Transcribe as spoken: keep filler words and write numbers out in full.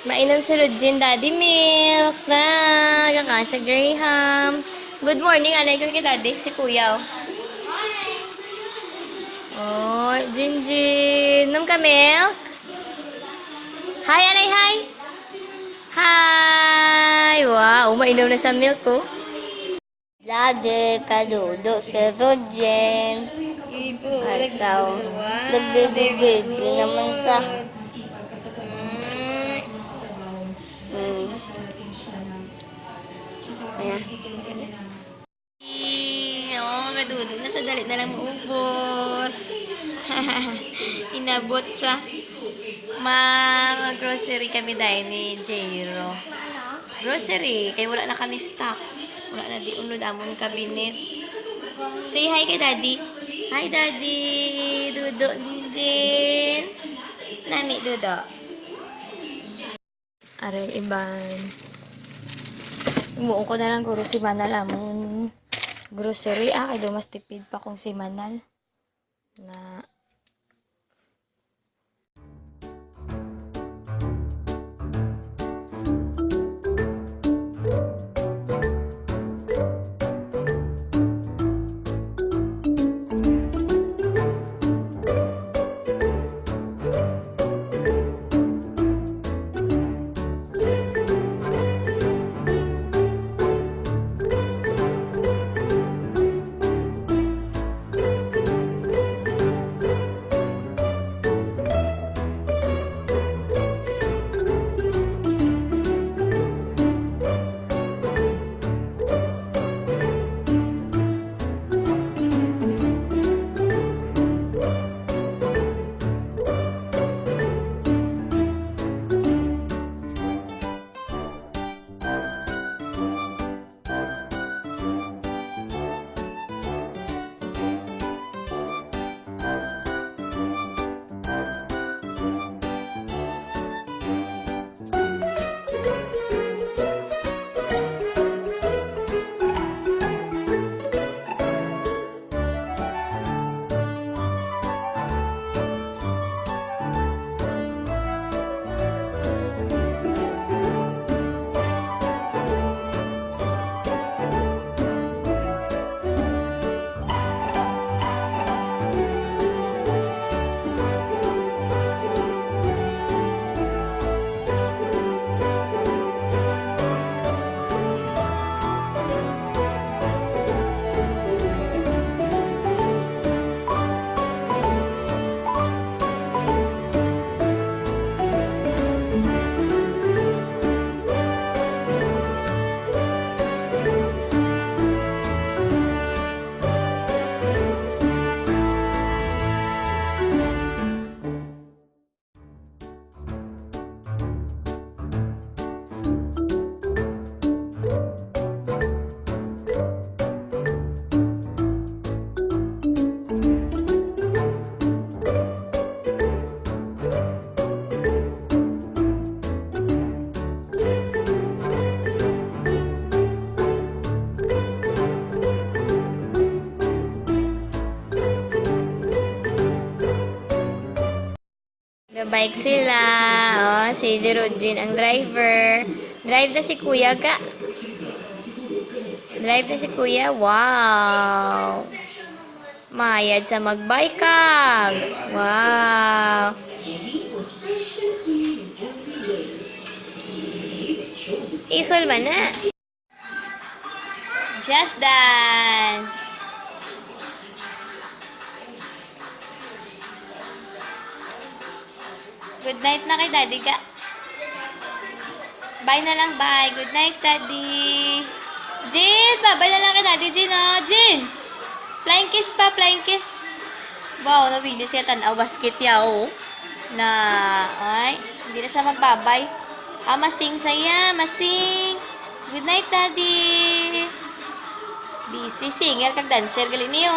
Mainom si Rojin, Daddy, milk na. Gakan sa Graham. Good morning, anay ko kay Daddy, si Kuya, o. O, Jinjin. Nom ka milk? Hi, anay, hi. Hi. Wow, mainom na sa milk, o. Daddy, kadudo si Rojin. Ikaw, nagbibibibi naman sa. Mm. Ayan. O, kadudo na sa, dali na lang maubos. Inabot sa, ma-grocery kami dayon ni Jairo. Grocery, kay wara na kami stock. Wara na di unod amon cabinet. Say hi kay Daddy. Hi, Daddy. Dudo, Jinjin. Nami, Dudo. Aray, iban. Imuon ko na lang guro semanal amon grocery, a, kay daw mas tipid pa kon semanal. Na. Ga-bike sila. O, si Jerojin ang driver. Drive na si Kuya, ga. Drive na si Kuya. Wow. Mayad sa mag-bike kag. Wow. Isol man na. Just dance. Good night na kay Daddy, ga. Bye na lang, bye. Good night, Daddy. Jin, babay na lang kay Daddy, Jin, o. Jin! Flying kiss pa, flying kiss. Wow, nawilis ya, tan-aw basket ya, o. Na, ay, hindi na sa magbabay. Ah, masing saya, masing. Good night, Daddy. Busy, singer kag dancer gali niyo.